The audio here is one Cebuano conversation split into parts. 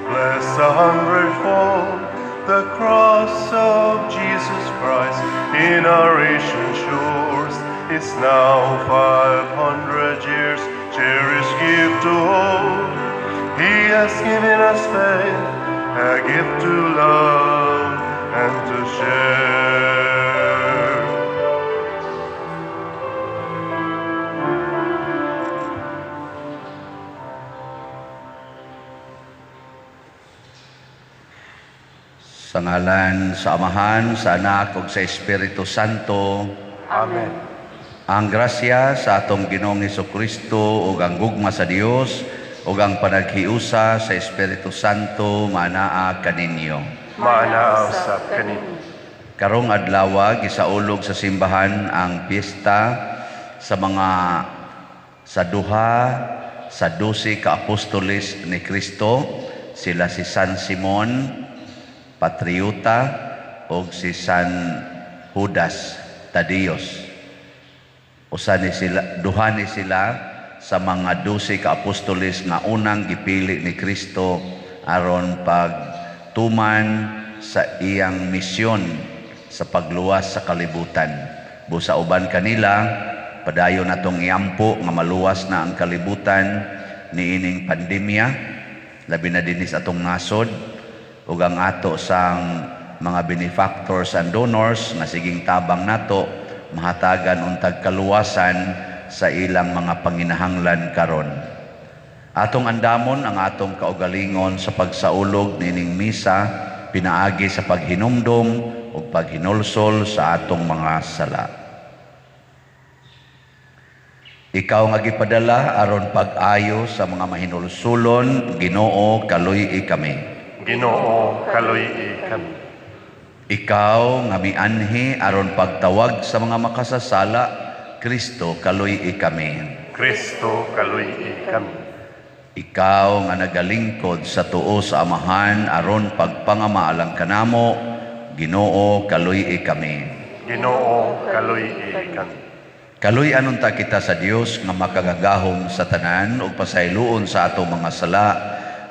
Bless a hundredfold the cross of Jesus Christ in our ancient shores is now 500 years, cherished gift to hold. He has given us faith, a gift to love and to share. Sa ngalan sa Amahan, sa Anak ug sa Espiritu Santo. Amen. Ang grasya sa atong Ginoong Hesukristo ug ang gugma sa Dios ug ang panaghiusa sa Espiritu Santo maanaa kaninyo. Maanaa usab kaninyo. Karong adlaw gisaulog sa simbahan ang piyesta sa mga sa duha sa 12 ka apostoles ni Kristo, sila si San Simon Patriota og si San Judas Tadios. Usa ni sila, duha ni sila sa mga 12 ka apostoles nga unang gipili ni Kristo aron pagtuman sa iyang misyon sa pagluwas sa kalibutan. Busa uban kanila, padayon natong iampo nga maluwas na ang kalibutan niining pandemya, labi na dinhi sa atong nasod, ug ang ato sang mga benefactors and donors nga siging tabang nato mahatagan untag kaluwasan sa ilang mga panginahanglan karon. Atong andamon ang atong kaugalingon sa pagsaulog nining misa pinaagi sa paghinumdom ug paghinulsol sa atong mga sala. Ikaw nga gipadala aron pag-ayo sa mga mahinulsulon, Ginoo, kaluy-i kami. Ginoo, kaluy-i kami. Ikaw nga mianhi aron pagtawag sa mga makasasala, Kristo, kaluy-i kami. Kristo, kaluy-i kami. Ikaw nga nagalingkod sa tuo sa Amahan aron pagpangamaalang kanamo, Ginoo, kaluy-i kami. Ginoo, kaluy-i kami. Kaluy-anon ta kita sa Dios nga makagagahom sa tanan ug pasayloon sa atong mga sala,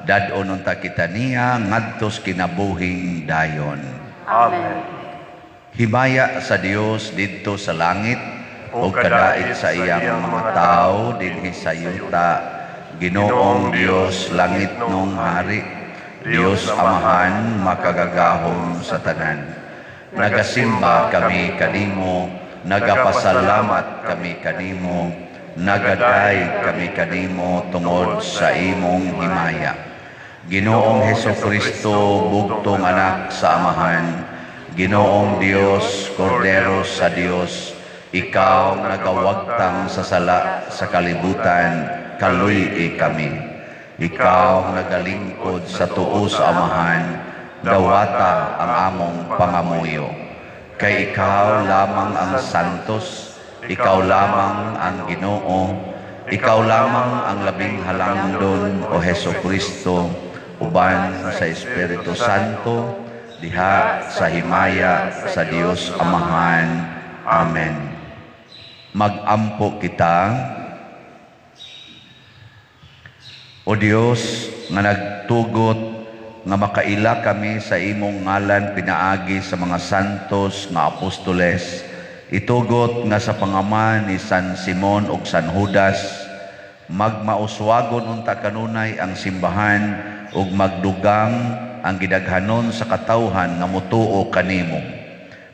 dad-on unta kita niya ngadtos kinabuhing dayon. Amen. Himaya sa Dios didto sa langit ug kadait sa iyang mga tawo dinhi sa yuta. Ginoong Dios, langit nung hari, Dios Amahan makagagahom sa tanan. Nagasimba kami kanimo, nagapasalamat kami kanimo, nagaday kami kanimo tungod sa imong himaya. Ginoong Hesukristo, bugtong anak sa Amahan, Ginoong Dios, Kordero sa Dios, ikaw nagawagtang sa sala sa kalibutan, kaluy-i kami. Ikaw nagalingkod sa tuo sa Amahan, dawata ang among pangamuyo. Kay ikaw lamang ang santos, ikaw lamang ang Ginoo, ikaw lamang ang labing halangdon, o Hesukristo, uban sa Espiritu Santo, diha sa himaya sa Dios Amahan. Amen. Magampo kita. O Dios, nga nagtugot nga makaila kami sa imong ngalan pinaagi sa mga santos nga apostoles, itugot nga sa pangama ni San Simon ug San Judas, magmauswagon unta kanunay ang simbahan ug magdugang ang gidaghanon sa katawhan nga motuo kanimo.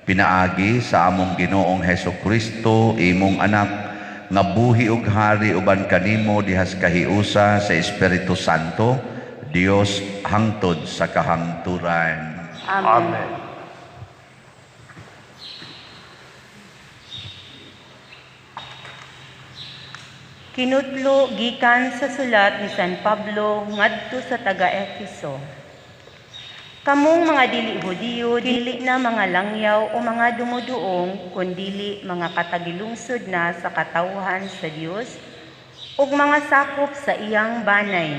Pinaagi sa among Ginoong Hesukristo, imong anak, nga buhi ug hari uban kanimo dihas kahiusa sa Espiritu Santo, Dios hangtod sa kahangturan. Amen. Kinutlo gikan sa sulat ni San Pablo ngadto sa taga-Efeso. Kamong mga dili Hudiyo, dili na mga langyaw o mga dumuduong, kundili mga katagilungsod na sa katawhan sa Dios ug mga sakop sa iyang banay.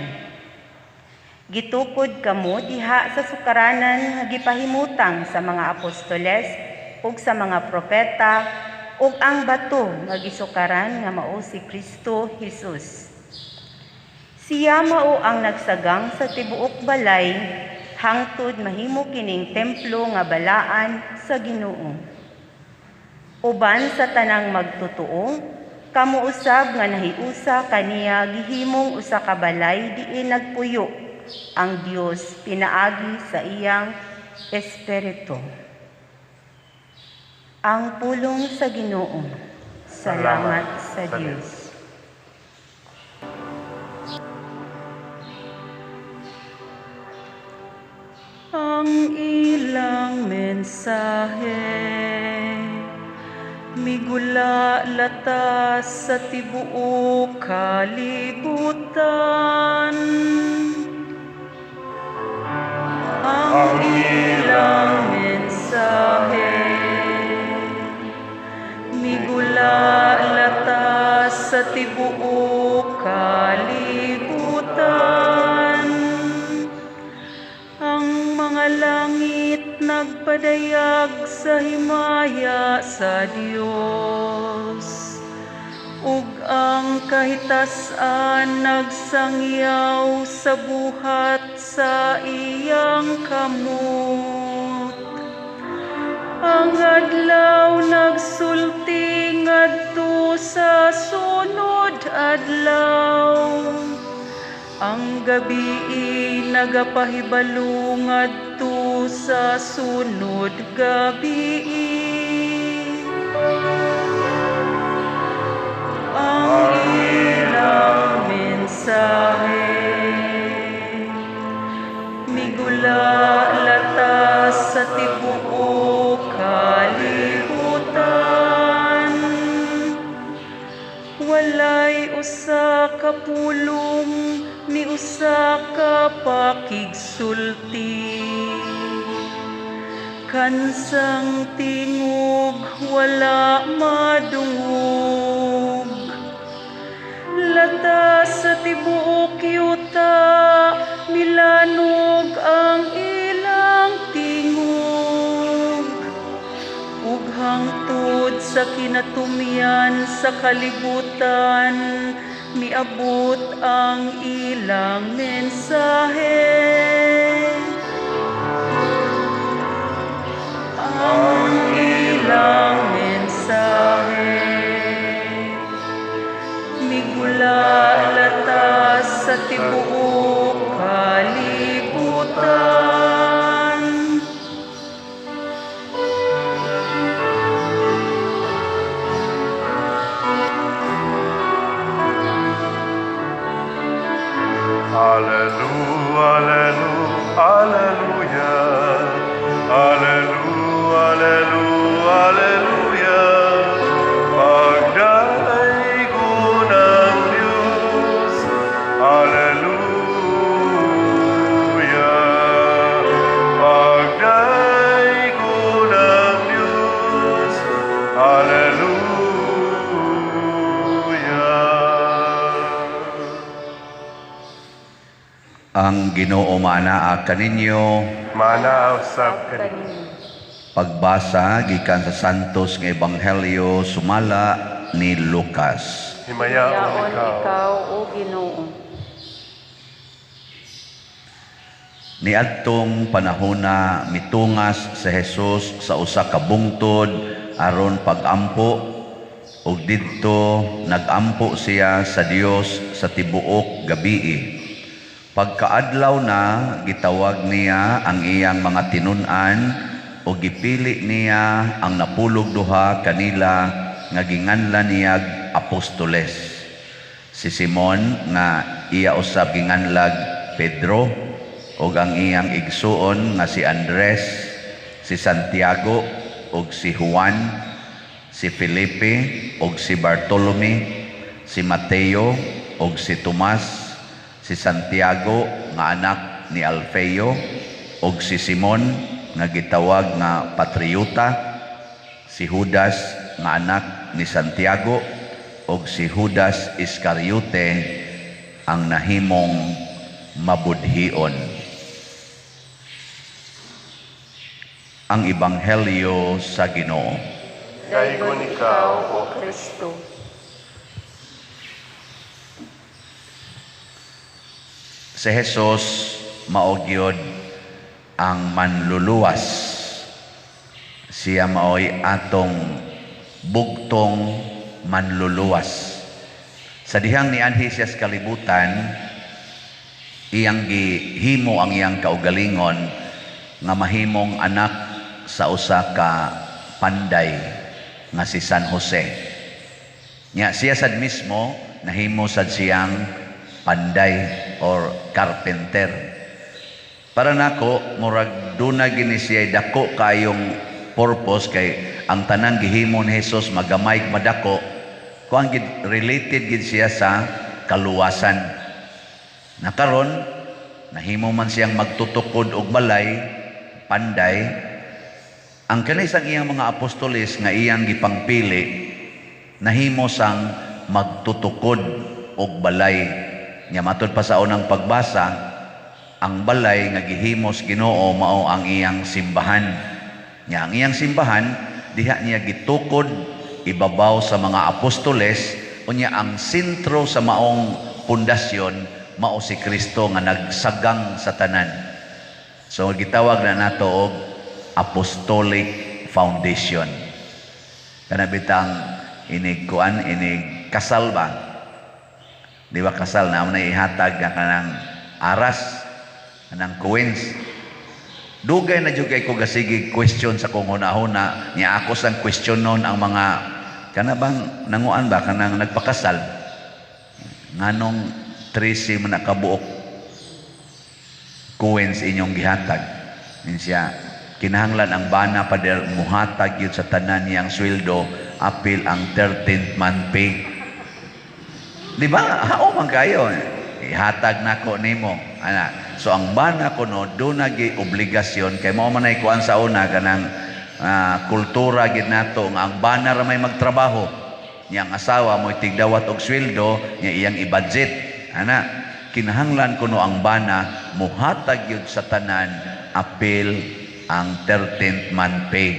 Gitukod kamo diha sa sukaranan nga gipahimutang sa mga apostoles ug sa mga propeta ug ang bato nga gisukaran nga mao si Kristo Jesus. Siya mao ang nagsagang sa tibuok balay hangtod mahimo kining templo nga balaan sa Ginoo. Uban sa tanang magtotoo, kamo usab nga nahiusa kaniya gihimong usa ka balay diin nagpuyo ang Dios pinaagi sa iyang Espiritu. Ang pulong sa Ginoo. Salamat sa Dios. Ang ilang mensahe migula latas sa tibuok kalibutan. Ang ilang mensahe migula latas sa tibuok kalibutan. Ang mga langit nagpadayag sa himaya sa Dios, ug ang kahitasan nagsangyaw sa buhat sa iyang kamot. Ang adlaw nagsulti ngadto sa sunod adlaw. Ang gabi nagapahibalo ngadto sa sunod gabi. Ang ilang mensahe migula latas sa tibuok kalibutan. Walay usa ka pulong ni usa ka pakigsulti. Kansang tingog wala madungog. Latas sa tibuok yuta milanog ang ilang tingog. Ug hangtod sa kinatumyan sa kalibutan miabot ang ilang mensahe. Ang ilang mensahe migula latas sa tibuok kalibutan. Alleluia, alleluia, alleluia, alleluia, alleluia, alleluia. Pagdaigon ang Diyos, alleluia. Pagdaigon ang Diyos, alleluia. Ang Ginoo maanaa kaninyo. Maanaa usab kaninyo. Pagbasa gikan sa Santos nga Ebanghelyo sumala ni Lucas. Himayaon ikaw, o Ginoo. Niadtong panahona mitungas si Jesus sa usa ka bungtod aron pagampo, ug didto nagampo siya sa Dios sa tibuok gabii. Pagkaadlaw na, gitawag niya ang iyang mga tinun-an o gipili niya ang 12 kanila nga ginganlan niyag apostoles. Si Simon nga iya usab ginganlag Pedro, ug ang iyang igsuon nga si Andres, si Santiago ug si Juan, si Felipe ug si Bartolome, si Mateo ug si Tomas, si Santiago nga anak ni Alfeo, ug si Simon nga gitawag nga Patriota, si Judas nga anak ni Santiago, ug si Judas Iscariote ang nahimong mabudhion. Ang Ebanghelyo sa Ginoo. Daygon ikaw, O Kristo. Si Jesus mao gyud ang manluluwas. Siya maoy atong bugtong manluluwas. Sa dihang nianhi siya sa kalibutan, iyang gihimo ang iyang kaugalingon nga mahimong anak sa usa ka panday nga si San Jose. Nya siya sad mismo nahimo sad siyang panday or carpenter. Para nako, murag duna gini siya dako kayong purpose kay ang tanang gihimo ni Jesus, magamay madako, kuan gid, related gid siya sa kaluwasan. Nakaron nahimo man siyang magtutukod og balay, panday. Ang kanisang iyang mga apostoles nga iyang gipangpili, nahimo sang magtutukod og balay. Nya matud pa sa unang pagbasa, ang balay nga gihimos Ginoo mao ang iyang simbahan. Nya ang iyang simbahan diha niya gitukod ibabaw sa mga apostoles. Unya ang sentro sa maong pundasyon mao si Kristo nga nagsagang sa tanan. So gitawag na nato og apostolic foundation. Kana bitang inig kuan, inig kasal ba? Di ba kasal na na ihatag nga kanang aras, kanang coins? Dugay na jud kay ko gasigi question sa kong hunahuna niya. Ako sang question noon ang mga kana bang nanguan ba, kanang nagpakasal, nganong 13 man nakabuok coins inyong gihatag? Nin siya, kinahanglan ang bana pader muhatag yun sa tanan niyang sweldo apil ang 13th month pay. Di ba? Hao man kayo. Ihatag nako nimo. Ana. So ang bana kuno duna gi obligasyon kay mao man ay kuan sa una, kanang kultura gid nato nga ang bana ra may magtrabaho. Nya ang asawa mo tigdawat og sweldo nya iyang i-budget. Ana, kinahanglan kuno ang bana muhatag yun sa tanan apil ang 13th month pay.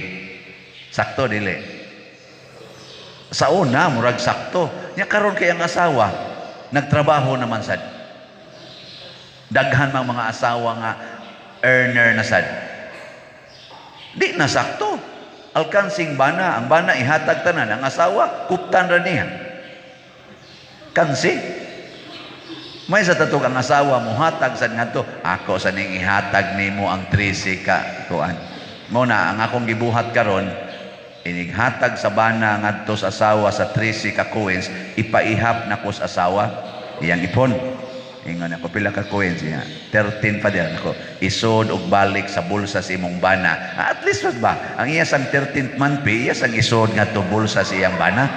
Sakto dili? Sa una, murag sakto. Nya karon kay ang asawa nagtrabaho naman sad. Daghan mang mga asawa nga earner na sad. Di na sakto. Alkansing bana, ang bana ihatag tanan, ang asawa kuptan ra niya. Kansi. May sa tatog ang asawa muhatag sad ngadto, ako sa ning ihatag nimo ang 13 ka kuan. Mo na ang akong gibuhat karon, inighatag sa bana ngadto sa asawa sa 13 ka coins, ipaihap na ko sa asawa iyang ipon. Ingon ako, "Pila ka coins niya?" "13 pa din." Ako, "Isod og balik sa bulsa sa imong bana." At least ba ang iya sang 13th month pay, iya sang isod ngadto bulsa sa iyang bana.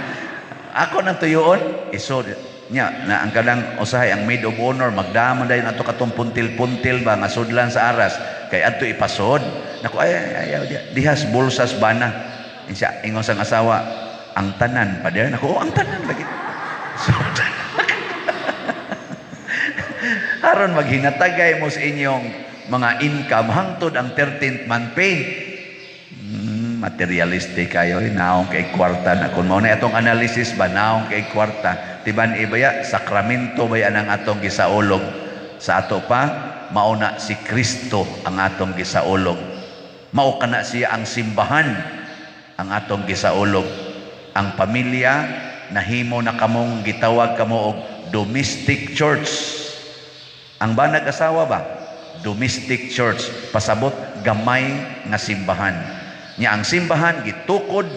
Ako nang tuyoon, isod nya na ang kanang usahay ang maid of honor magdama dayon ato katong puntil-puntil ba nga sudlan sa aras kay adto ipasod nako. Ay, ay, ay, dihas bulsas bana. Insa ingon sang asawa, "Ang tanan pa diyan?" Nako, "Oh, ang tanan lagi." So aron maghinatagay mo sa inyong mga income hangtod ang 13th month pay. Materialistic kayo eh. Naong kay kwarta na kung mao na atong analysis ba, naong kay kwarta tiban ibaya sakramento ba ang atong gisaulog sa ato pa. Mao na si Kristo ang atong gisaulog, mao kana siya ang simbahan ang atong gisaulog. Ang pamilya nahimo na kamong gitawag kamo og domestic church. Ang banag asawa ba, domestic church, pasabot gamay nga simbahan. Nya ang simbahan gitukod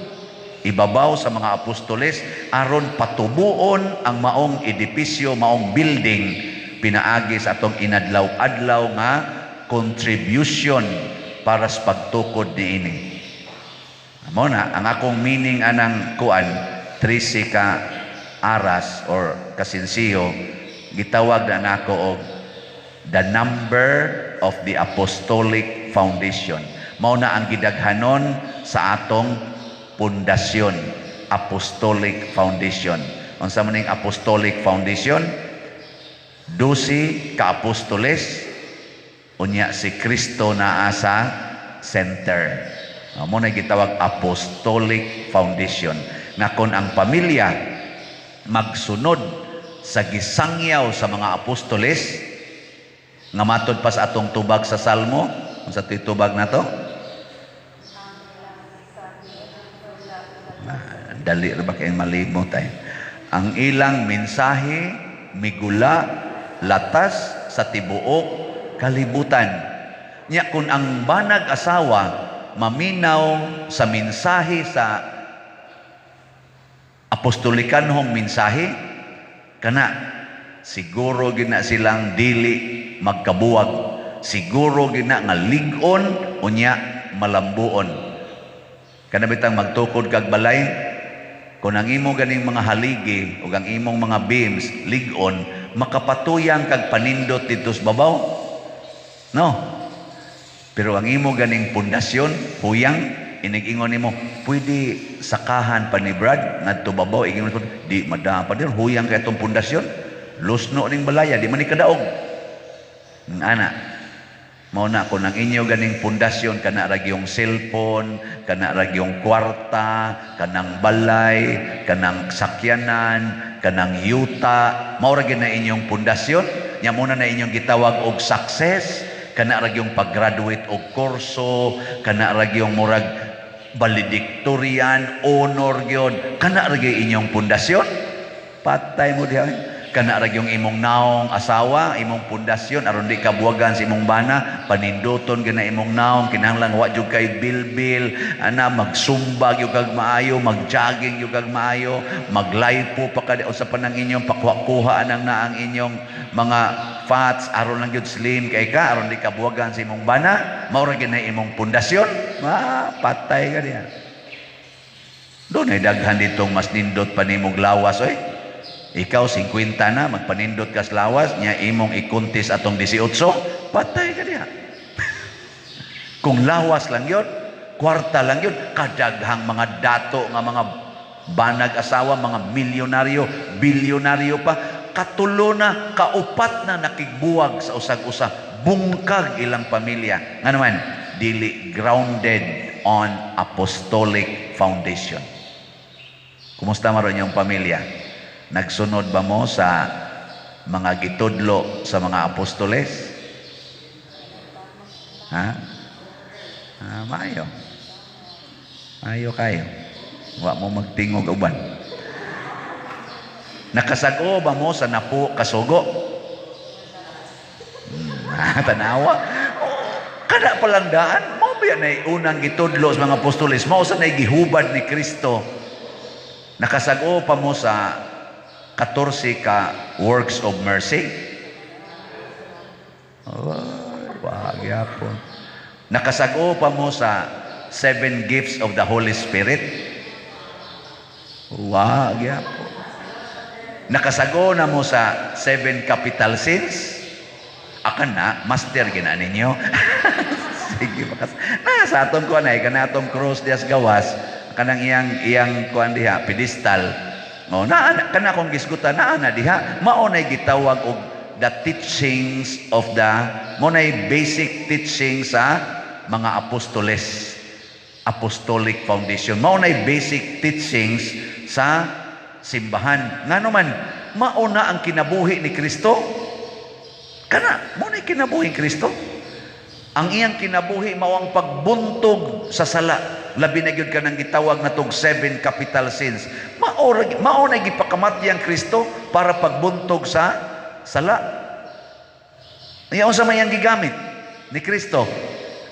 ibabaw sa mga apostoles aron patubuon ang maong edipisyo, maong building, pinaagi sa atong inadlaw-adlaw nga contribution para sa pagtukod niini. Mao na ang akong meaning anang kuan, 13 ka aras or kasinsiyo, gitawag na nako og the number of the apostolic foundation. Mao na ang gidaghanon sa atong pundasyon, apostolic foundation. Unsa man ning apostolic foundation? 12 ka apostoles, unya si Kristo naa sa center. Mo na gitawag apostolic foundation. Nga kon ang pamilya magsunod sa gisangyaw sa mga apostoles, Nga matod pa sa atong tubag sa Salmo, unsa to'y tubag nato? Dali ra ba kay malimot ay. Ang ilang mensahe migula latas sa tibuok kalibutan. Nya kun ang banag asawa maminaw sa mensahe sa apostolikanhong mensahe, kana siguro gina silang dili magkabuwag, siguro gina nga lig-on unya malambuon. Kana bitang magtukod kag balay, kung ang imo ganing mga haligi ug ang imong mga beams lig-on, makapatuyang kag panindot dito sa babaw, no? Pero ang imo ganing pundasyon huyang, inig-ingon nimo pwede sakahan pa ni Brad ngadto babaw, ingon di madama pa dir, huyang kay atong pundasyon, lusno ning balaya, di man ni kadaog. Ana, mao na kung ang inyo ganing pundasyon kana ra gyung cellphone, kana ra gyung kwarta, kanang balay, kanang sakyanan, kanang yuta, mao ra gyud na inyong pundasyon. Nya mo na na inyong gitawag og success, kana ra gyung pag-graduate og kurso, kana ra gyung murag valedictorian, honor gyud, kana ra gyud inyong pundasyon. Patay mo diha. Kana ra gyung imong naong asawa, imong pundasyon aron di ka buwagan sa imong bana, paninduton gyud na imong naong, kinahanglan wa jud kay bilbil, ana magsumba gyud kag maayo, magjogging gyud kag maayo, maglaypo pa ka usa pa nang inyong pakuha-kuha anang naang inyong mga fats aron lang gyud slim kay ka, aron di ka buwagan sa imong bana, mao ra gyud na imong pundasyon. Ma, patay ka diha. Dunay daghan ditong mas nindot pa nimog lawas oy. Ikaw 50 na, magpanindot ka sa lawas, nya imong ikuntis atong 18, patay ka diha. Kung lawas lang yun, kwarta lang yun, kadaghang mga dato nga mga banag asawa, mga milyonaryo, bilyonaryo pa, katulo na, kaupat na nakigbuwag sa usag-usa, bungkag ilang pamilya. Nga naman, dili grounded on apostolic foundation. Kumusta maron inyong pamilya? Nagsunod ba mo sa mga gitudlo sa mga apostoles? Ha? Ah, maayo. Maayo kayo. Wa mo magtingog uban. Nakasago ba mo sa napo kasugo? Tanawa. Oh, kada palang daan, mao ba na unang gitudlo sa mga apostoles? Mao sa nay gihubad ni Kristo. Nakasago pa mo sa 14 ka works of mercy? Oh, wag yapon. Nakasago pa mo sa 7 gifts of the Holy Spirit? Wag yapon. Nakasago na mo sa 7 capital sins? Akan na, master gina ninyo. Sige, bakas. Na, sa atong kuan ay, kana atong cross dias gawas, kanang iyang kuan diha, pedestal. O, naa kana akong gisgutan, naa na diha, mao nay gitawag og the teachings of the, mao nay basic teaching sa mga apostoles, apostolic foundation. Mao nay basic teachings sa simbahan. Ngano man, mao na ang kinabuhi ni Kristo. Kana, mao nay kinabuhi ni Kristo. Ang iyang kinabuhi mao ang pagbuntog sa sala. Labi na gyud kanang gitawag na tog 7 capital sins. Mao na gipakamatay ang Kristo para pagbuntog sa sala. Iya unsa may ang gigamit ni Kristo?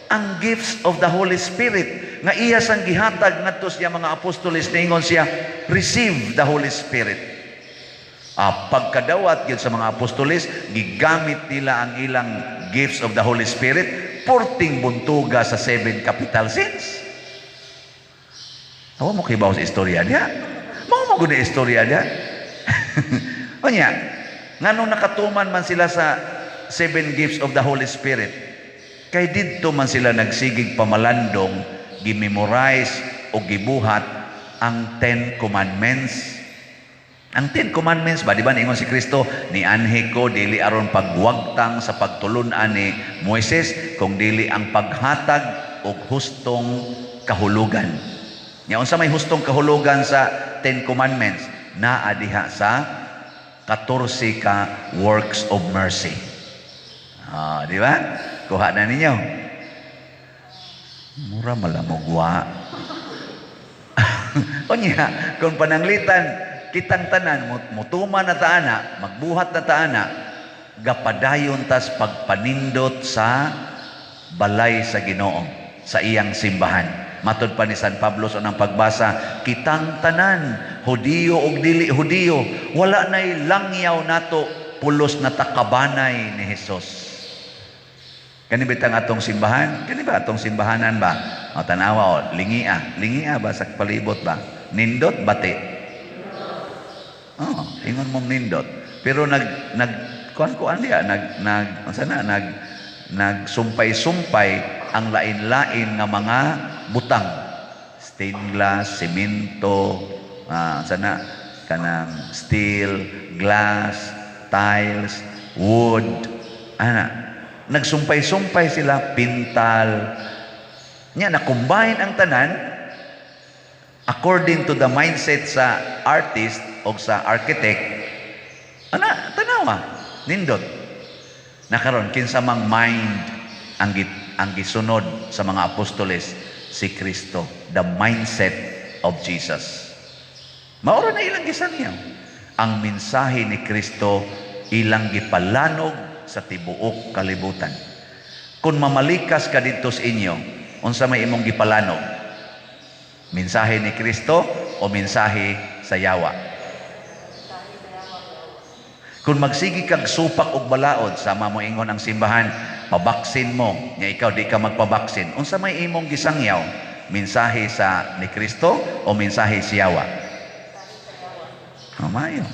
Ang gifts of the Holy Spirit nga iya sang gihatag ngadto sa mga apostoles, ningon siya, "Receive the Holy Spirit." Pagkadawat gyud sa mga apostoles, gigamit nila ang ilang gifts of the Holy Spirit porting buntuga sa 7 capital sins. Awa mo kibaw sa istorya niya. Mao mo gud istorya niya. Unya, nganong nakatuman man sila sa 7 gifts of the Holy Spirit? Kay didto man sila nagsigig pamalandong, gimemorize o gibuhat ang 10 Commandments. Ang 10 Commandments ba, di ba niingon si Kristo, "Nianhi ko dili aron pagwagtang sa pagtulun-an ni Moises, kung dili ang paghatag og hustong kahulugan." Nya unsa may hustong kahulugan sa 10 Commandments? Naa diha sa 14 ka works of mercy. Ah, di ba? Kuha na ninyo. Mura malamugwa. Unya, kung pananglitan kitang tanan mutuma na ta ana, magbuhat na ta ana, gapadayon tas pagpanindot sa balay sa Ginoo, sa iyang simbahan. Matod pa ni San Pablo sa unang pagbasa, kitang tanan, Hudiyo ug dili Hudiyo, wala na'y langyaw nato, pulos na takabanay ni Hesus. Kani bitang atong simbahan? Kani ba atong simbahanan ba? O tanawa o, lingia. Lingia ba sa palibot ba? Nindot bati. Oh, ingon mong nindot. Pero nag nag kuan kuan diya, nag nag unsa na, nag nagsumpay-sumpay ang lain-lain nga mga butang. Stained glass, semento, unsa na, kanang steel, glass, tiles, wood, ana. Nagsumpay-sumpay sila, pintal. Nya na-combine ang tanan according to the mindset sa artist o sa architect. Ana, tanawa, nindot. Nakaron kinsa mang mind ang gisunod sa mga apostoles? Si Kristo, the mindset of Jesus. Maura na ilang gisangyaw. Ang mensahe ni Kristo ilang gipalanog sa tibuok kalibutan. Kung mamalikas ka didto sa inyo, unsa may imong gipalanog? Mensahe ni Kristo o mensahe sa yawa? Kung magsigi kag supak og balaod, sama mo ingon ang simbahan, pabaksin mo, nya ikaw di ka magpabaksin, unsa may imong gisangyaw? Mensahe sa ni Kristo o mensahe sa yawa? Oh, mayo.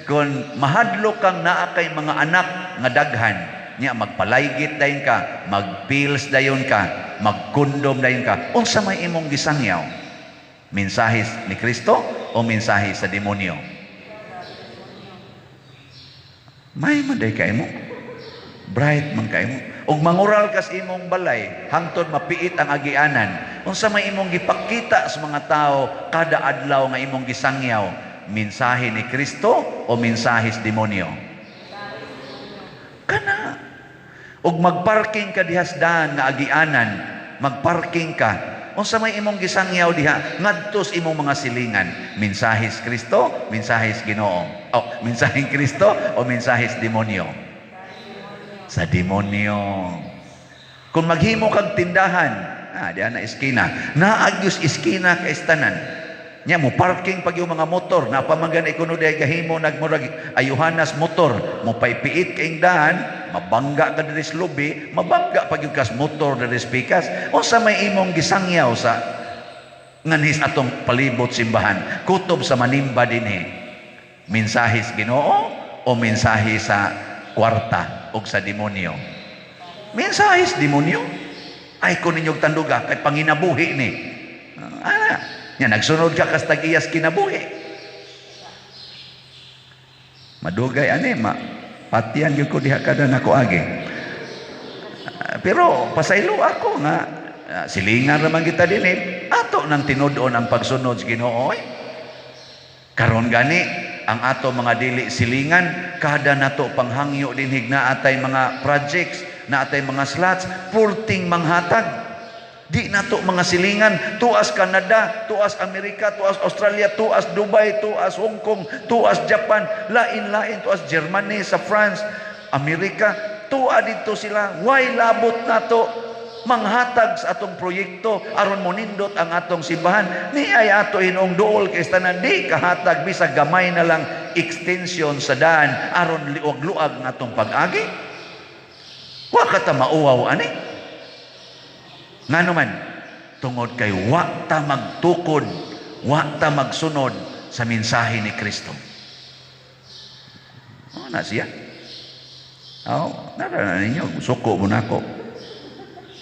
Kung mahadlok kang naa kay mga anak nga daghan, nya magpalaygit dayon ka, magpills dayon ka, magkondom dayon ka, unsa may imong gisangyaw? Mensahe ni Kristo o mensahe sa demonyo? May man day kay mo. Bright man kay mo. Ug mangural kas imong balay, hangtod mapiit ang agianan, unsa may imong gipakita sa mga tao kada adlaw nga imong gisangyaw? Mensahe ni Kristo o mensahe sa demonyo? Kana. Ug magparking ka diha sa daan nga agianan, magparking ka, unsa may imong gisangyaw diha ngadto sa imong mga silingan? Mensahe sa Kristo, mensahe sa Ginoo. O mensahe Kristo o mensahe sa demonyo? Sa demonyo. Kung maghimo kag tindahan, diha na iskina, naagyos iskina kay tanan. Nya mo parking pag yung mga motor, napamanggan ikuno diay gahimo nagmurag ayuhanas motor, mo paypiit kaing daan, mabangga ka diri sa lubi, mabangga pag yung kas motor diri sa pikas. Unsa may imong gisangyaw sa nganhis atong palibot simbahan, kutob sa manimba dinhi? Mensahe sa Ginoo o mensahe sa kwarta o sa demonyo? Mensahe sa demonyo. Ay kun ninyog tanduga kay panginabuhi ni. Ana. Nya nagsunod ka kas tag-iyas kinabuhi. Madugay ani ma patian gyud ko diha kada nako agi. Pero pasaylo ako nga silingan ra man kita dinhi, ato nang tinud-on ang pagsunod sa Ginoo. Karon gani ang ato mga dili silingan kada nato panghangyo dinhi na atay mga projects, na atay mga slots, purting manghatag. Di nato mga silingan, tuas Canada, tuas Amerika, tuas Australia, tuas Dubai, tuas Hong Kong, tuas Japan, lain-lain, tuas Germany, sa France, Amerika, tua dito sila. Why labot nato manghatag sa atong proyekto aron monindot ang atong simbahan? Ni ay ato hinuong duol kay tanan di kahatag bisag gamay na lang extension sa daan aron liwag-luag ng atong pag-agi. Wa ka ta mauwaw ani. Ngano man, tungod kay wa ta magtukod, wa ta magsunod sa mensahe ni Kristo. Oh, na siya. Oh, nara na ninyo, suko mo na ako.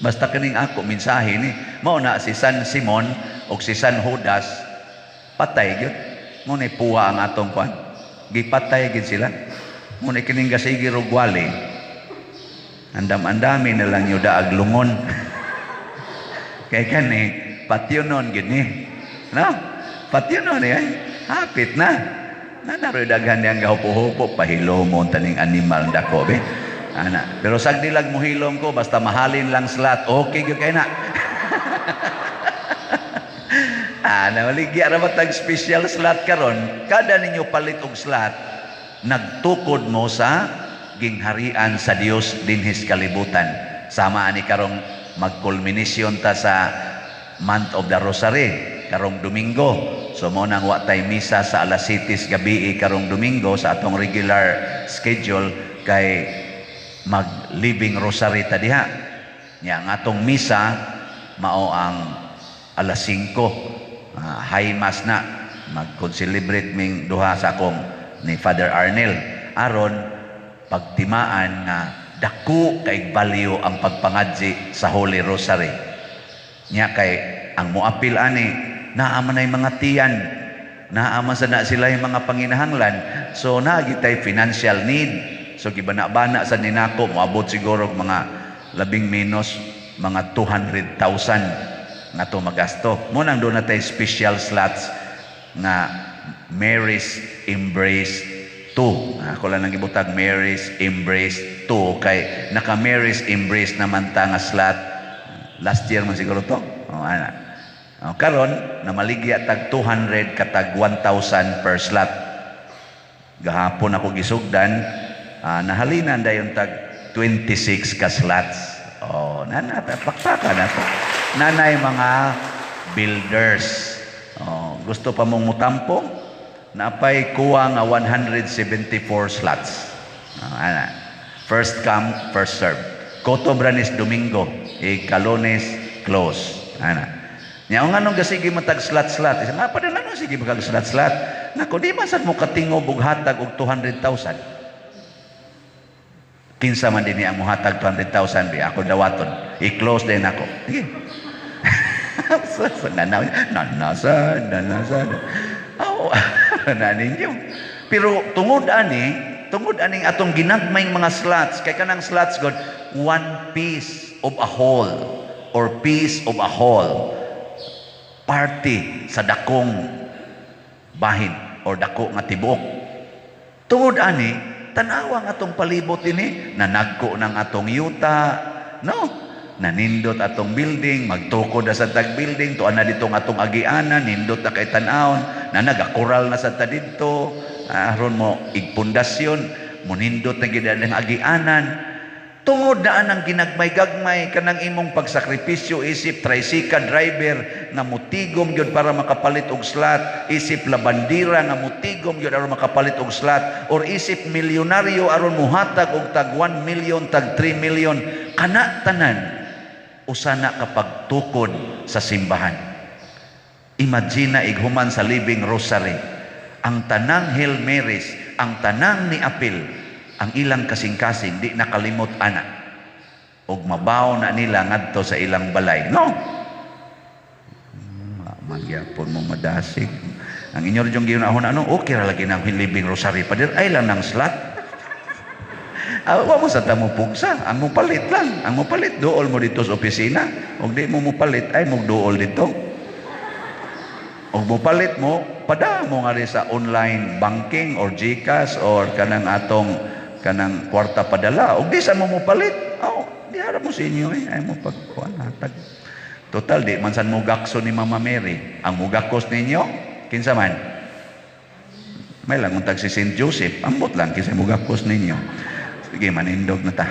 Basta kining ako mensahe ni, mao na si San Simon o si San Judas patay gyud. Mo ni puwa ang atong kwan. Gipatay gyud sila. Mo ni kining gasigi rugwali. Andam-andami na lang yuda aglungon. Kay kani patyonon gyud ni. No? Patyonon ni ay. Hapit na. Nanaroy daghan niyang gahupo-hupo, pahilomon taning animal dako be. Ana, pero sagdilag mo hilom ko basta mahalin lang slot, okay gyud kay na. Ana, maligya ra ba tag special slot karon? Kada ninyo palit og slot, nagtukod mo sa gingharian sa Dios dinhis kalibutan. Sama ani karong magkulminasyon ta sa month of the Rosary karong Domingo. So mo nang wa tay misa sa alas 7 gabi karong Domingo sa atong regular schedule kay mag living rosary ta diha. Nya ang atong misa mao ang alas 5, high mass na, mag-concelebrate ming duha sa akong ni Father Arnel aron pagtimaan nga dako kay value ang pagpangadzi sa Holy Rosary. Nya kay ang moapil ani naa man ay mga tiyan, naa man sa na sila yung mga panginahanglan, so naa gitay financial need. So gibana-bana sa ninako moabot siguro og mga labing menos mga 200,000 nga to magasto. Mo nang doon natay special slots nga Mary's Embrace 2. Ako lang nang gibutag Mary's Embrace 2 kay naka Mary's Embrace naman ta nga slot last year man siguro to. Oh, ana. Oh, karon namaligya tag 200 katag 1,000 per slot. Gahapon ako gisugdan, nahalinan dayon tag 26 ka slots. Oh, nana, pakpaka na to. Nanay mga builders. Oh, gusto pa mong mutampo? Napay kuha nga 174 slots. Oh, ana. First come, first serve. Kotobranis Domingo, Ikalunes close. Ana. Nya ang anong gasige matag slot-slot? Isa nga pa din ano sige magag slot-slot. Nako di man sad mo katingob og hatag og 200,000. Kinsa man dinhi ang mohatag 200,000 bi ako dawaton. I-close din ako. Sige. So, nanasa, nanasa. Oh, na ninyo. Pero tungod aning atong ginagmayng mga slots, kay kanang slots god, one piece of a whole or piece of a whole party sa dakong bahin or dako nga tibuok. Tungod ani, tanawa ang atong palibot ini, nanagko ng atong yuta, no? Nanindot atong building, magtukod na sa tag building, tuan na ditong atong agianan, nindot na kay tan-awon, na nagakural na sa ta didto, aron mo igpundasyon, munindot na gid ang agianan. Tungod na anang ginagmay-gagmay kanang imong pagsakripisyo isip tricycle driver nga mutigom gyud para makapalit og slot, isip labandira nga mutigom gyud aron makapalit og slot, or isip milyonaryo aron muhatag og tag 1 million, tag 3 million, kana tanan usa na kapag tukod sa simbahan. Imagine na ighuman sa Living Rosary, ang tanang Hail Marys, ang tanang ni apil, ang ilang kasing-kasing di nakalimot ana. Og mabaw na nila ngadto sa ilang balay. No? Magyapon mo madasig. Ang inyo rin yung ginahon ano, okay ra lagi ng Living Rosary. Pader, ay lang ng slot. Wa mo sa tamo pugsa, ang mopalit lang, ang mopalit duol mo dito sa opisina. Og di mo mopalit ay mogduol dito. Og mopalit mo, pada mo nga rin sa online banking or GCash or kanang atong kanang kwarta padala. Og di sa mo mopalit, oh, di harap mo sa inyo eh, ay mo pagkuan hatag. Total di man san mo gakso ni Mama Mary. Ang mugakos ninyo kinsa man? May lang untag si Saint Joseph, ambot lang kinsa mugakos ninyo. Sige, manindog na ta.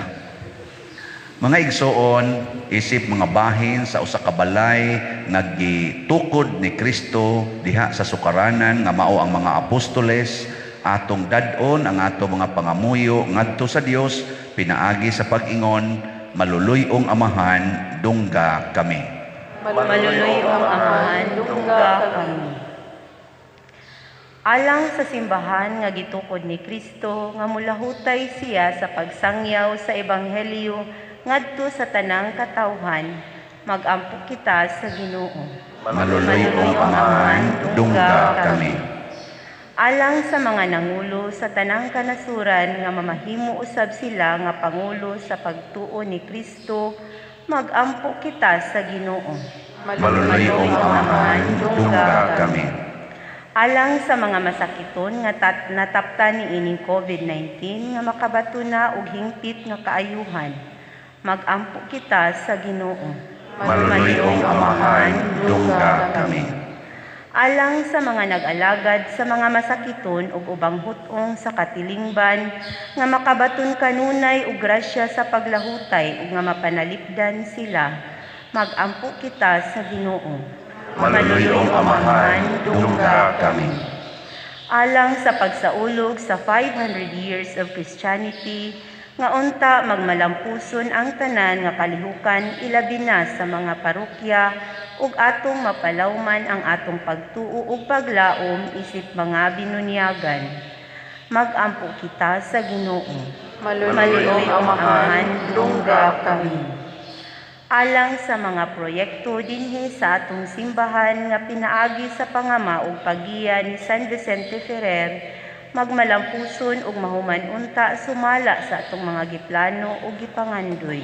Mga igsoon, isip mga bahin sa usa ka balay nga gitukod ni Kristo diha sa sukaranan nga mao ang mga apostoles, atong dad-on ang ato mga pangamuyo ngadto sa Dios pinaagi sa pag-ingon, maluluy-ong Amahan, dungga kami. Maluluy-ong Amahan, dungga kami. Alang sa simbahan nga gitukod ni Kristo nga mulahutay siya sa pagsangyaw sa ebanghelyo ngadto sa tanang katawhan, magampo kita sa Ginoo. Maluluy-ong Amahan, dungga kami. Alang sa mga nangulo sa tanang kanasuran nga mamahimo usab sila nga pangulo sa pagtuo ni Kristo, magampo kita sa Ginoo. Maluluy-ong Amahan, dungga kami. Alang sa mga masakiton nga nataptan niining COVID-19 nga makabato na og hingpit nga kaayuhan, magampo kita sa Ginoo. Maluluy-ong Amahan, dungga kami. Alang sa mga nag-alagad sa mga masakiton ug ubang hut-ong sa katilingban nga makabaton kanunay og grasya sa paglahutay ug nga mapanalipdan sila, magampo kita sa Ginoo. Maluluy-ong Amahan, dungga kami. Alang sa pagsaulog sa 500 years of Christianity, nga unta magmalampuson ang tanan nga kalihukan ilabi na sa mga parokya ug atong mapalawman ang atong pagtuo ug paglaom isip mga binunyagan. Magampo kita sa Ginoo. Maluluy-ong Amahan, dungga kami. Alang sa mga proyekto dinhi sa atong simbahan nga pinaagi sa pangama ug paggiya ni San Vicente Ferrer, magmalampuson ug mahuman unta sumala sa atong mga giplano ug gipangandoy.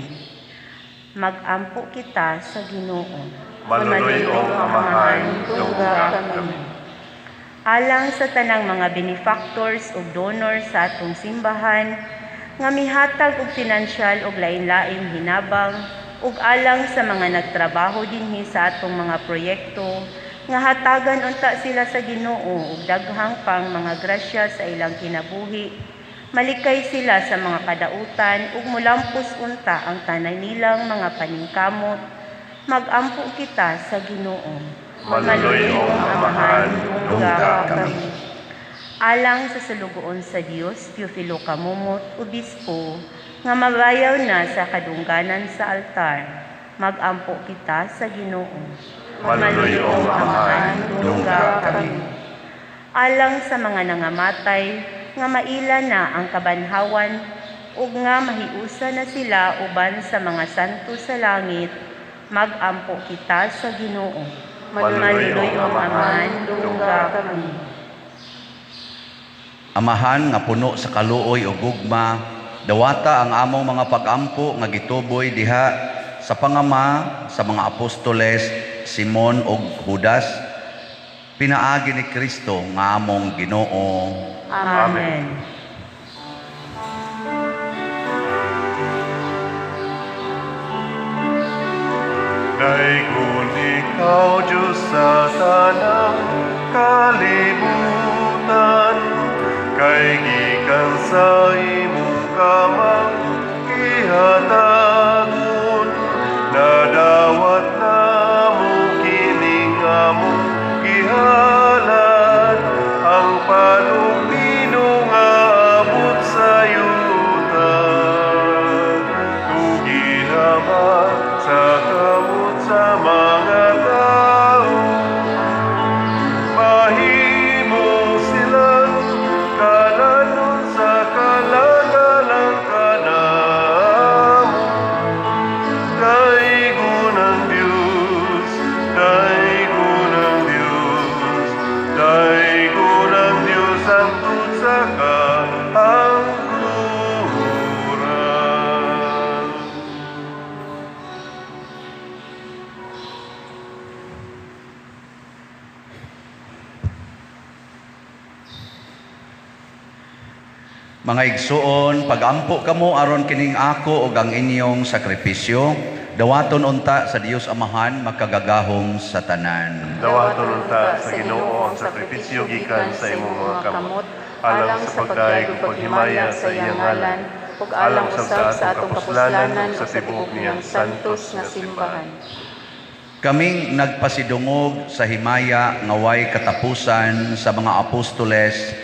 Magampo kita sa Ginoo. Maluluy-ong Amahan, dungga kami. Alang sa tanang mga benefactors ug donors sa atong simbahan nga mihatag og pinansyal ug lain-laing hinabang, ug alang sa mga nagtrabaho dinhi sa atong mga proyekto nga hatagan unta sila sa Ginoo ug daghang pang mga grasya sa ilang kinabuhi, malikay sila sa mga kadautan ug mulampos unta ang tanay nilang mga paningkamot. Magampo kita sa Ginoo. Maluluy-ong Amahan, dungga kami. Alang sa sulugoon sa Dios, Teofilo Camomot, Obispo, nga mabayaw na sa kadungganan sa altar, magampo kita sa Ginoo. Maluluy-ong Amahan, dungga kami. Alang sa mga nangamatay, nga maila na ang kabanhawan, ug nga mahiusa na sila uban sa mga santo sa langit, magampo kita sa Ginoo. Maluluy-ong Amahan, dungga kami. Amahan nga puno sa kaluoy ug gugma, dawata ang among mga pagampo nga gituboy diha sa pangama sa mga apostoles Simon ug Judas, pinaagi ni Kristo nga among Ginoo. Amen. Daygon ikaw, Diyos, sa tanang kalibutan, kay gikan sa imong kamang gihatagon, nadawat namo kining among gihalad, ang panugmino nga abot sa yuta. Tugi naman sa kamot sa mga tao, mahimo silang kalanon sa kalagalang kanamo. Daygon ang Diyos, daygon ang Diyos, daygon ang Diyos hangtod sa kahangturan. Mga igsuon, pagampo kamo aron kining ako ug ang inyong sakripisyo, dawaton unta sa Dios Amahan makagagahom sa tanan. Dawaton unta sa Ginoo ang sakripisyo gikan sa imong mga kamot, alang sa pagdayeg ug paghimaya sa iyang ngalan, ug alang usab sa atong kapuslanan ug sa tibuok niyang santos nga simbahan. Kaming nagpasidungog sa himaya nga way katapusan sa mga apostoles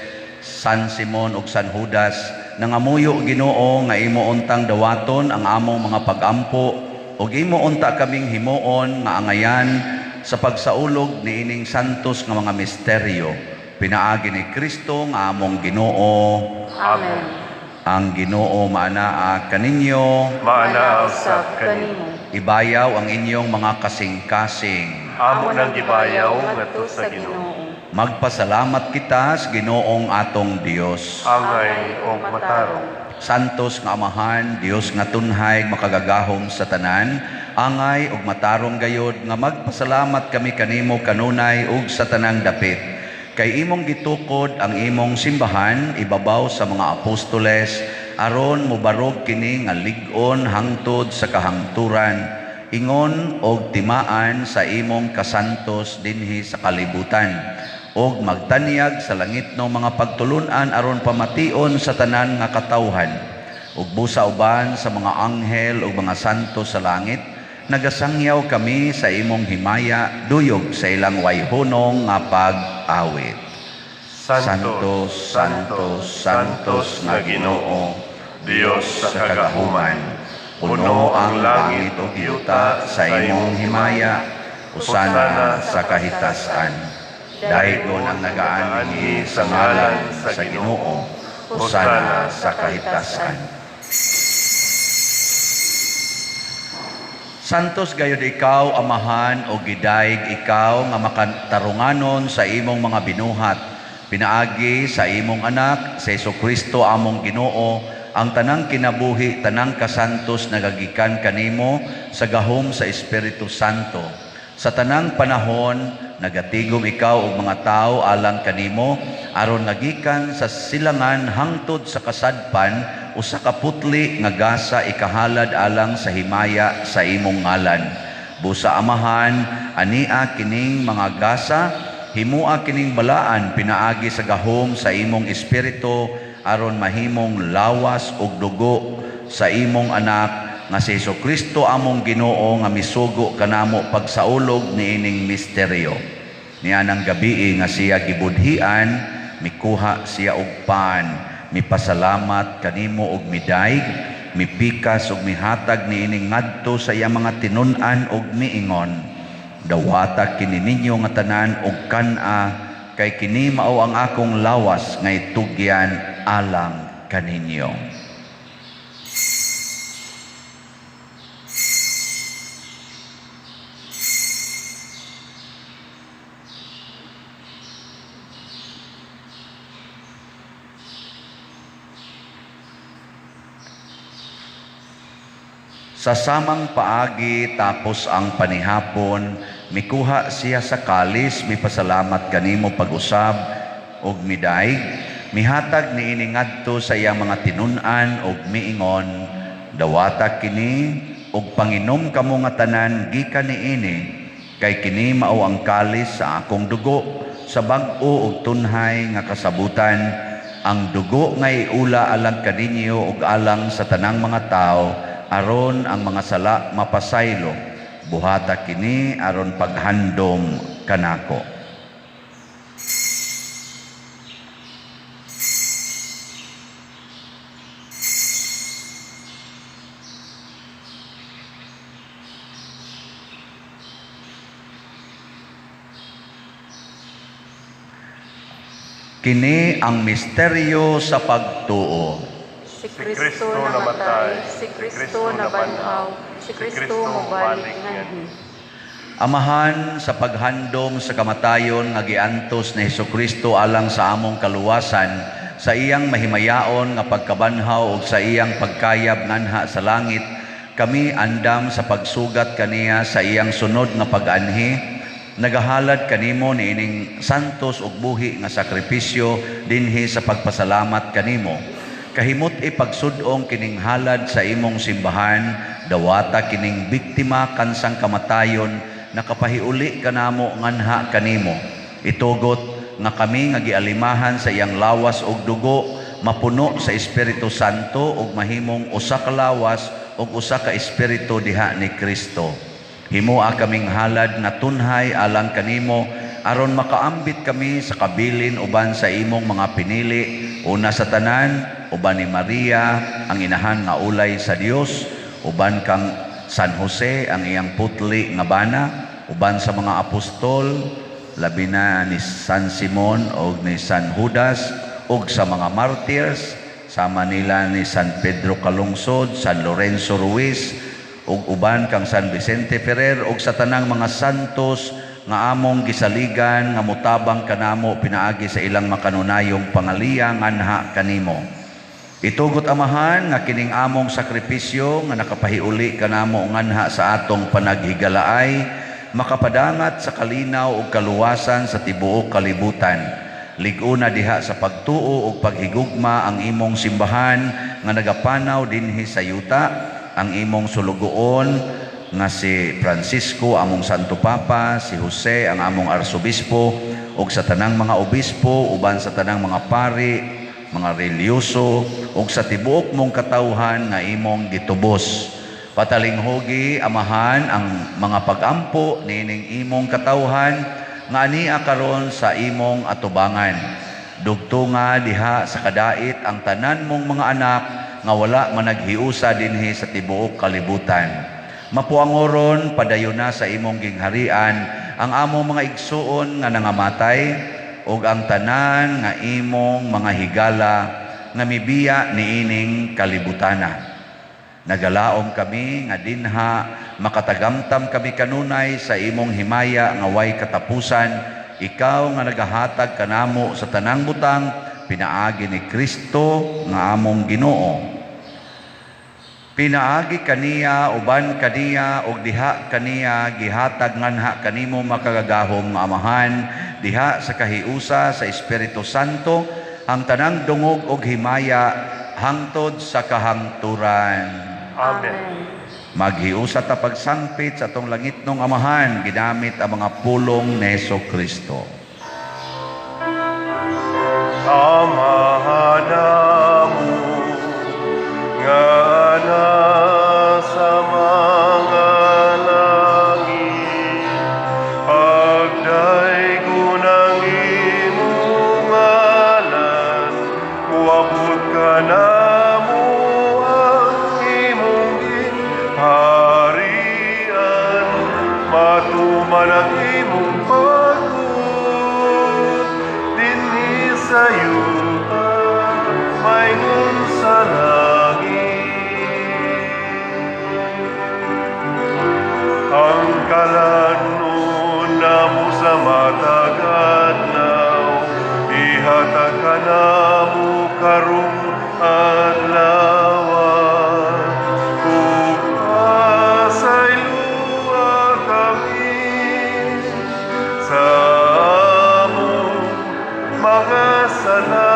San Simon ug San Judas, nangamuyo Ginoo nga imo untang dawaton ang among mga pagampo ug imo unta kaming himuon nga angayan sa pagsaulog niining santos nga mga misteryo, pinaagi ni Kristo nga among Ginoo. Amen. Ang Ginoo maanaa kaninyo, Maanaa usab kanimo. Ibayaw ang inyong mga kasing-kasing. Amo nang gibayaw ngadto sa Ginoo. Magpasalamat kita sa Ginoong atong Dios. Angay og matarong. Santos nga Amahan, Dios nga tunhay makagagahom sa tanan, angay og matarong gayod nga magpasalamat kami kanimo kanunay ug sa tanang dapit. Kay imong gitukod ang imong simbahan ibabaw sa mga apostoles aron mobarog kini nga lig-on hangtod sa kahangturan, ingon og timaan sa imong kasantos dinhi sa kalibutan, og magtanyag sa langitnong mga pagtulun-an aron pamation sa tanan nga katawhan. Ug busa uban sa mga anghel ug mga santo sa langit, nagasangyaw kami sa imong himaya duyog sa ilang wayhunong nga pag-awit. Santo, Santo, Santos nga Ginoo, Dios sa kagahuman, puno ang langit ug yuta sa imong himaya, usana sa kahitasan. Daygon ang nagaanhi sa ngalan sa Ginoo, usana sa kahitasan. Santos gayud ikaw, Amahan, o gidayeg ikaw nga makatarunganon sa imong mga binuhat. Pinaagi sa imong anak, sa Hesukristo among Ginoo, ang tanang kinabuhi, tanang kasantos nagagikan kanimo sa gahom sa Espiritu Santo. Sa tanang panahon, nagatigom ikaw og mga tawo alang kanimo, aron nagikan sa silangan hangtod sa kasadpan, usa ka putli nga gasa ikahalad alang sa himaya sa imong ngalan. Busa Amahan, ania kining mga gasa, himua kining balaan pinaagi sa gahom sa imong espiritu aron mahimong lawas ug dugo sa imong anak nga si Hesukristo among Ginoo nga misugo kanamo pagsaulog niining misteryo. Nianang gabii nga siya gibudhian, mikuha siya og pan, mipasalamat kanimo og midayeg, mipikas og mihatag niini ngadto sa iyang mga tinun-an og miingon, dawata kini ninyo nga tanan og kan-a, kay kini mao ang akong lawas nga itugyan alang kaninyo. Sa samang paagi tapos ang panihapon, mikuha siya sa kalis, mipasalamat kanimo pag-usab og midayeg, mihatag niini ngadto sa iyang mga tinun-an og miingon, dawata kini og panginom kamo nga tanan gikan niini, kay kini mao ang kalis sa akong dugo sa bag-o og tunhay nga kasabutan, ang dugo nga iula alang kaninyo ug alang sa tanang mga tawo, aron ang mga sala mapasaylo. Buhata kini aron paghandom kanako. Kini ang misteryo sa pagtuo. Si Kristo namatay, si Kristo nabanhaw, si Kristo mobalik nganhi. Amahan, sa paghandom sa kamatayon nga giantos ni Hesukristo alang sa among kaluwasan, sa iyang mahimayaon nga pagkabanhaw ug sa iyang pagkayab nganha sa langit, kami andam sa pagsugat kaniya sa iyang sunod nga pag-anhi, nagahalad kanimo niining santos ug buhi nga sakripisyo dinhi sa pagpasalamat kanimo. Kahimot ipagsud-ong kining halad sa imong simbahan, dawata kining biktima kansang kamatayon, nakapahiuli kanamo nganha kanimo. Itugot nga kami nga gialimahan sa iyang lawas ug dugo, mapuno sa Espiritu Santo ug mahimong usa ka lawas ug usa ka espiritu diha ni Kristo. Himoa kaming halad nga tunhay alang kanimo, aron makaambit kami sa kabilin uban sa imong mga pinili, una sa tanan uban ni Maria ang inahan nga ulay sa Dios, uban kang San Jose ang iyang putli nga bana, uban sa mga apostol labi na ni San Simon og ni San Judas, ug sa mga martyrs sama nila ni San Pedro Calungsod, San Lorenzo Ruiz, ug uban kang San Vicente Ferrer, ug sa tanang mga santos nga among gisaligan nga motabang kanamo pinaagi sa ilang makanunayong pangaliya nganha kanimo. Itugot Amahan nga kining among sakripisyo nga nakapahiuli kanamo nganha sa atong panaghigalaay, makapadangat sa kalinaw ug kaluwasan sa tibuok kalibutan. Lig-una diha sa pagtuo ug paghigugma ang imong simbahan nga nagapanaw dinhi sa yuta, ang imong sulugoon nga si Francisco among Santo Papa, si Jose ang among Arsobispo, ug sa tanang mga obispo uban sa tanang mga pari, mga relihiyoso, ug sa tibuok mong katawhan nga imong gitubos. Patalinghugi, Amahan, ang mga pagampo niining imong katawhan nga ania karon sa imong atubangan. Dugtunga diha sa kadait ang tanan mong mga anak nga wala managhiusa dinhi sa tibuok kalibutan. Mapuangoron padayon na sa imong gingharian ang among mga igsuon nga nangamatay ug ang tanan nga imong mga higala nga mibiya niining kalibutana. Nagalaom kami nga dinha makatagamtam kami kanunay sa imong himaya nga way katapusan, ikaw nga nagahatag kanamo sa tanang butang pinaagi ni Kristo nga among Ginoo. Pinaagi kaniya, uban kaniya, ug diha kaniya gihatag nganha kanimo makagagahom nga Amahan, diha sa kahiusa sa Espiritu Santo ang tanang dungog ug himaya hangtod sa kahangturan. Amen. Maghiusa ta pagsangpit sa atong langitnong Amahan, ginamit ang mga pulong ni Hesukristo. Amahan namo nga nasa mga langit, pagdaygon ang imong ngalan, moabot kanamo ang imong gingharian, matuman ang imong pagbuot dinhi sa yuta maingon sa langit. Ang kalan-on namo sa matag adlaw, ihatag kanamo karong adlaw, ug pasayloa kami sa among mga sala,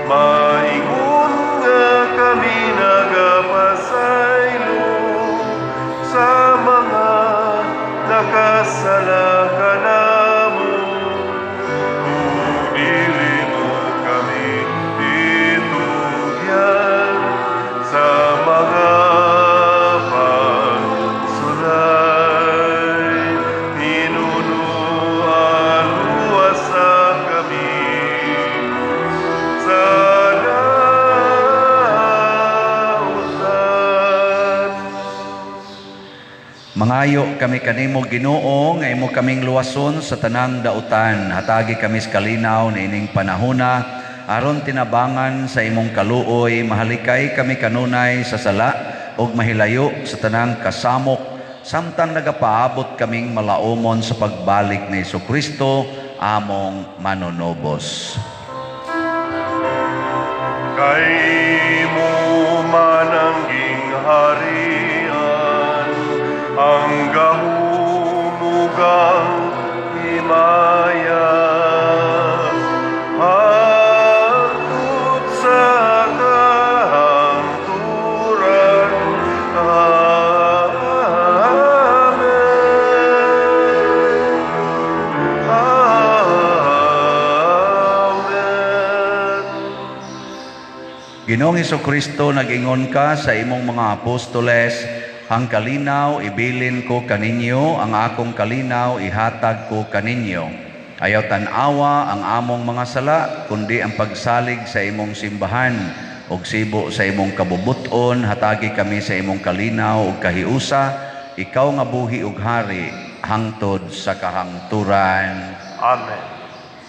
maingon nga kami nagapasaylo sa mga nakasala kanamo. Ug dili mo kami itugyan sa mga pagsulay, hinunuan luwasa kami sa dautan. Mangayo kami kanimo, Ginoo, nga imo kaming luwason sa tanang dautan. Hatagi kami sa kalinaw niining panahona aron tinabangan sa imong kaluoy, mahalikay kami kanunay sa sala ug mahilayo sa tanang kasamok, samtang nagapaabot kaming malaumon sa pagbalik ni Hesukristo among manunubos. Kay imo man ang gingharian, ang gahom ug ang himaya, hangtod sa kahangturan. Amen. Amen. Ginoong Hesukristo, nag-ingon ka sa imong mga apostoles, ang kalinaw ibilin ko kaninyo, ang akong kalinaw ihatag ko kaninyo. Ayaw tan-awa ang among mga sala, kundi ang pagsalig sa imong simbahan ug sibo sa imong kabubuton, hatagi kami sa imong kalinaw ug kahiusa, ikaw nga buhi ug hari hangtod sa kahangturan. Amen.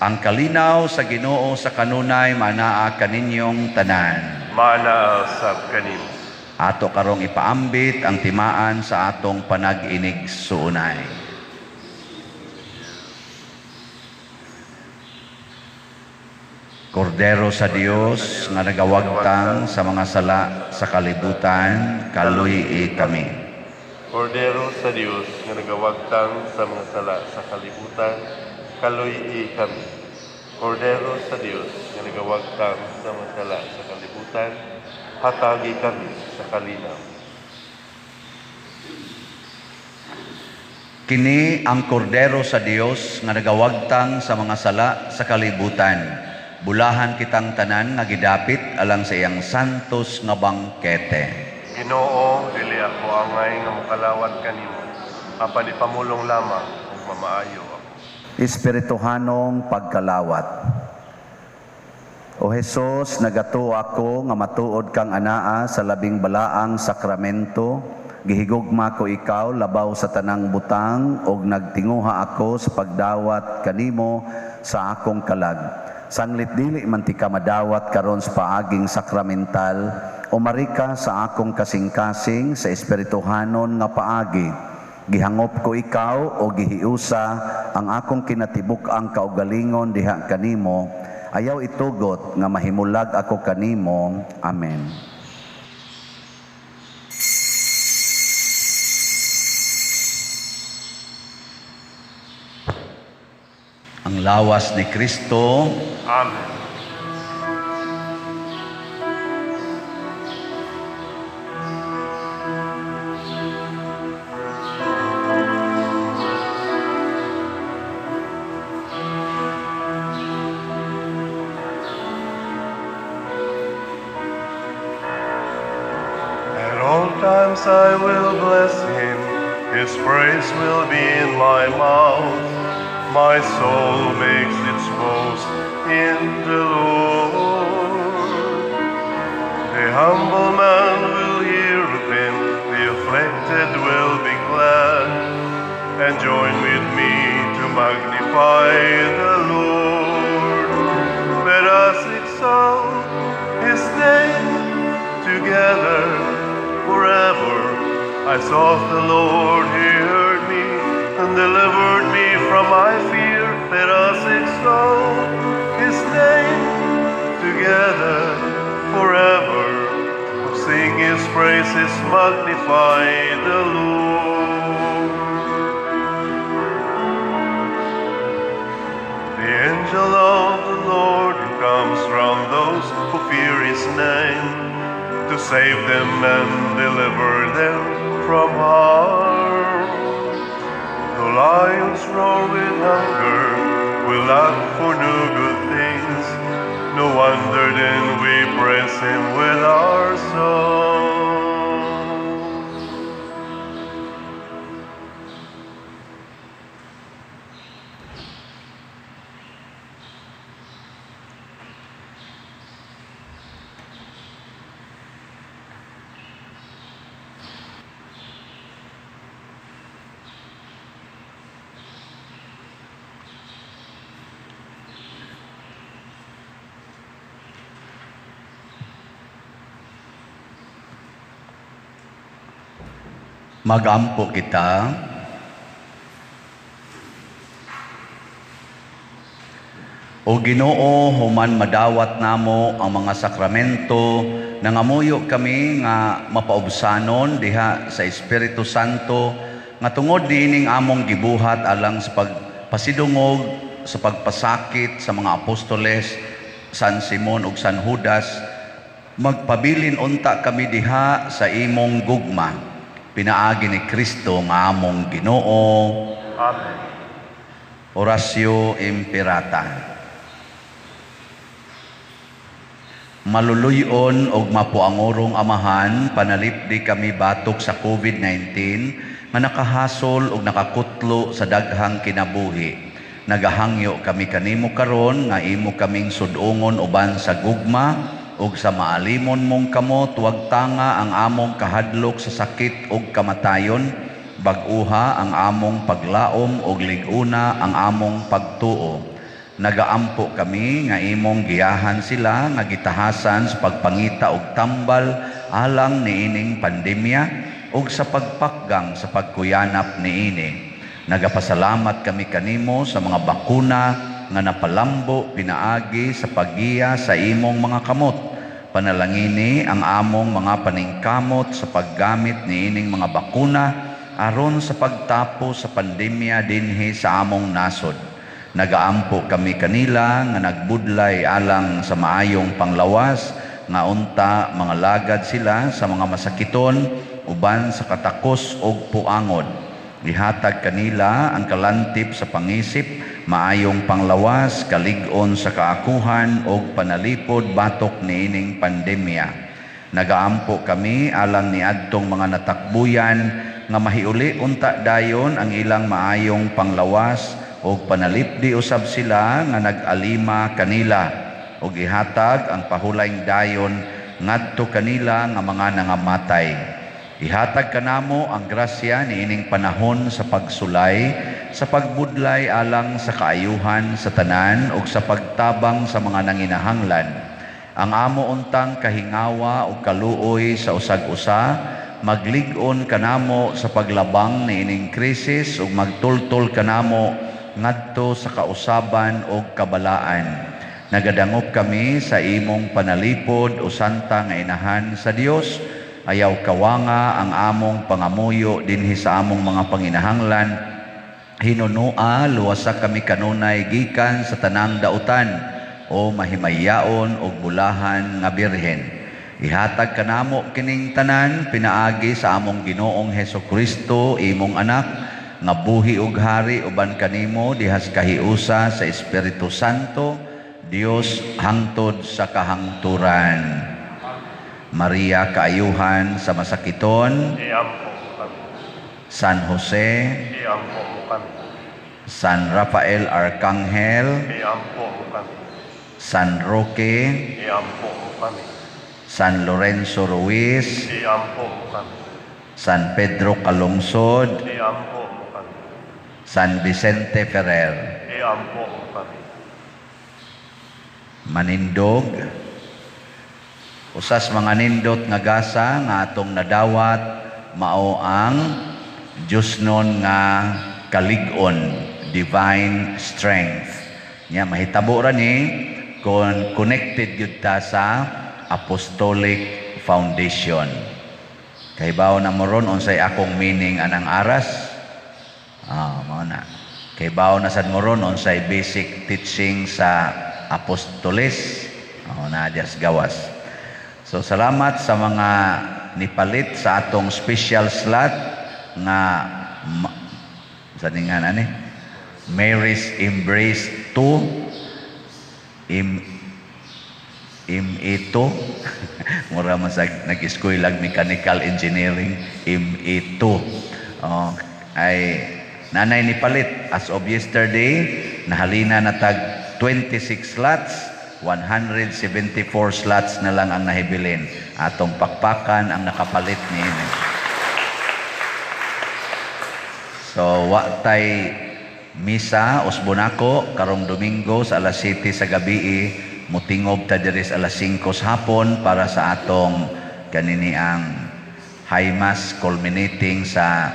Ang kalinaw sa Ginoo sa kanunay manaa kaninyong tanan. Manaa sab kanimo. Ato karong ipaambit ang timaan sa atong panag-inig suunay. Kordero sa Dios nga nagawagtang sa mga sala sa kalibutan, kaluy-i kami. Kordero sa Dios nga nagawagtang sa mga sala sa kalibutan, kaluy-i kami. Kordero sa Dios nga nagawagtang sa mga sala sa kalibutan, hatagi kami sa kalinaw. Kini ang Kordero sa Dios nga nagawagtang sa mga sala sa kalibutan. Bulahan kitang tanan nga gidapit alang sa iyang santos nga bangkete. Ginoo, dili ako angay nga mokalawat kanimo, apan ipamulong lamang ug mamaayo ako. Espirituhanong pagkalawat. O Hesus, nagatuo ako nga matuod kang anaa sa labing balaang sakramento. Gihigugma ko ikaw labaw sa tanang butang ug nagtinguha ako sa pagdawat kanimo sa akong kalag. Sanglit dili man ti ka madawat karon sa paaging sakramental, umari ka sa akong kasing-kasing sa espirituhanon nga paagi. Gihangop ko ikaw o gihiusa ang akong kinatibuk-ang kaugalingon diha kanimo. Ayaw itugot nga mahimulag ako kanimo. Amen. Ang lawas ni Kristo. Amen. At all times I will bless him, his praise will be in my mouth. My soul makes its boast in the Lord. The humble man will hear of him, the afflicted will be glad, and join with me to magnify the Lord. Let us exalt his name together forever. I sought the Lord, he heard me and delivered me from my fear. Let us exalt his name together forever. Sing his praises, magnify the Lord. The angel of the Lord comes round those who fear his name, to save them and deliver them from harm. The lions roar with hunger, we lack for no good things. No wonder then we praise him with our song. Magampo kita. O Ginoo, human madawat namo ang mga sakramento, nangamuyo kami nga mapaubsanon diha sa Espiritu Santo nga tungod niining among gibuhat alang sa pagpasidungog sa pagpasakit sa mga apostoles San Simon ug San Judas, magpabilin unta kami diha sa imong gugma. Pinaagi ni Kristo nga among Ginoo. Amen. Oratio Imperata. Maluluyon og mapuangorong Amahan, panalipdi kami batok sa COVID-19 nga nakahasol og nakakutlo sa daghang kinabuhi. Nagahangyo kami kanimo karon nga imo kaming sudungon uban sa gugma ug sa maalimon mong kamot, wagtanga ang among kahadlok sa sakit ug kamatayon, bag-uha ang among paglaom ug lig-una ang among pagtuo. Nagaampo kami nga imong giyahan sila nga gitahasan sa pagpangita og tambal alang niining pandemya ug sa pagpakgang sa pagkuyanap niini. Nagapasalamat kami kanimo sa mga bakuna nga napalambo pinaagi sa paggiya sa imong mga kamot. Panalangini ang among mga paningkamot sa paggamit niining mga bakuna aron sa pagtapos sa pandemya dinhi sa among nasod. Nagaampo kami kanila nga nagbudlay alang sa maayong panglawas, nga unta mangalagad sila sa mga masakiton uban sa katakos og puangod. Ihatag kanila ang kalantip sa pangisip, maayong panglawas, kalig-on sa kaakuhan og panalipod batok niining pandemya. Nagaampo kami alang niadtong mga natakbuyan nga mahiuli unta dayon ang ilang maayong panglawas og panalipdi usab sila nga nag-alima kanila og ihatag ang pahulayng dayon ngadto kanila nga mga nangamatay. Ihatag kanamo ang grasya niining panahon sa pagsulay, sa pagbudlay alang sa kaayuhan sa tanan ug sa pagtabang sa mga nanginahanglan. Ang amo untang kahingawa ug kaluoy sa usag-usa maglig-on kanamo sa paglabang niining krisis ug magtultol kanamo ngadto sa kausaban ug kabalaan. Nagadangop kami sa imong panalipod o santa nga inahan sa Dios. Ayaw kawanga ang among pangamuyo dinhi sa among mga panginahanglan. Hinunua luwasa kami kanunay gikan sa tanang dautan o mahimayaon og bulahan nga birhen. Ihatag kanamo kining tanan pinaagi sa among Ginoong Hesus Kristo, imong anak, nga buhi ug hari uban kanimo dihas kahiusa sa Espiritu Santo, Dios hangtod sa kahangturan. Maria, kaayuhan sa masakiton, Iampo mo kami. San Jose, Iampo mo kami. San Rafael Arcangel, Iampo mo kami. San Roque, Iampo mo kami. San Lorenzo Ruiz, Iampo mo kami. San Pedro Calungsod, Iampo mo kami. San Vicente Ferrer. Iampo mo kami. Manindog, usas mga nindot nga gasa nga atong nadawat mao ang Diyosnon nga kalig-on, divine strength. Nya mahitabo ra ni kung connected gyud ta sa Apostolic Foundation. Kahibaw na mo ron unsay akong meaning anang aras? Mao na. Kahibaw na sad mo ron unsay basic teaching sa Apostoles? Oh, na dias gawas. So salamat sa mga nipalit sa atong special slot nga sa ningan ani Mary's Embrace 2 M ME2 mura man sa nag-eskwela mechanical engineering ME2. Oh, ay nanay ni palit as of yesterday, nahalina na tag 26 slots. 174 slots na lang ang nahibilin. Atong pakpakan ang nakapalit niini. So wa tay misa usbon ako karong Domingo sa alas 7 sa gabi, mutingob ta diri sa alas 5 sa hapon para sa atong kanini ang High Mass culminating sa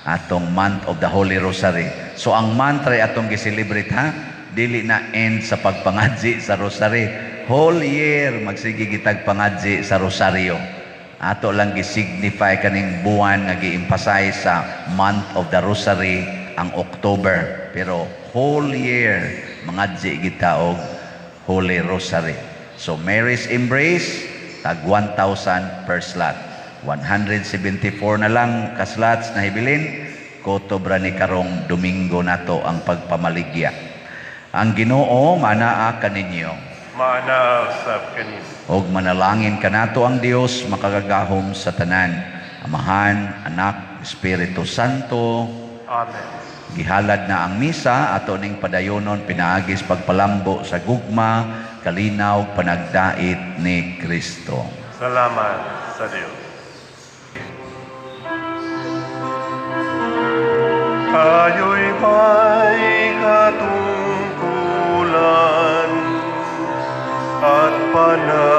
atong month of the Holy Rosary. So ang month ray atong gi-celebrate ha, dili na end sa pagpangadzi sa Rosary. Whole year magsige gitag pangadzi sa Rosario. Ato lang gi-signify kaning buwan nga gi-emphasize sa month of the Rosary ang October. Pero whole year mangadzi kita og Holy Rosary. So Mary's Embrace tag 1,000 per slot. 174 na lang ka slots na hibilin. Kotob ra ni karong Domingo nato ang pagpamaligya. Ang Ginoo manaa kaninyo. Maanaa sab kanimo. Og manalangin kanato ang Dios makagagahom sa tanan, Amahan, Anak, Espiritu Santo. Amen. Gihalad na ang misa ato ning padayonon pinaagis pagpalambo sa gugma, kalinaw, panagdait ni Kristo. Salamat sa Dios. Tayo'y may katungkulan at pananagutan.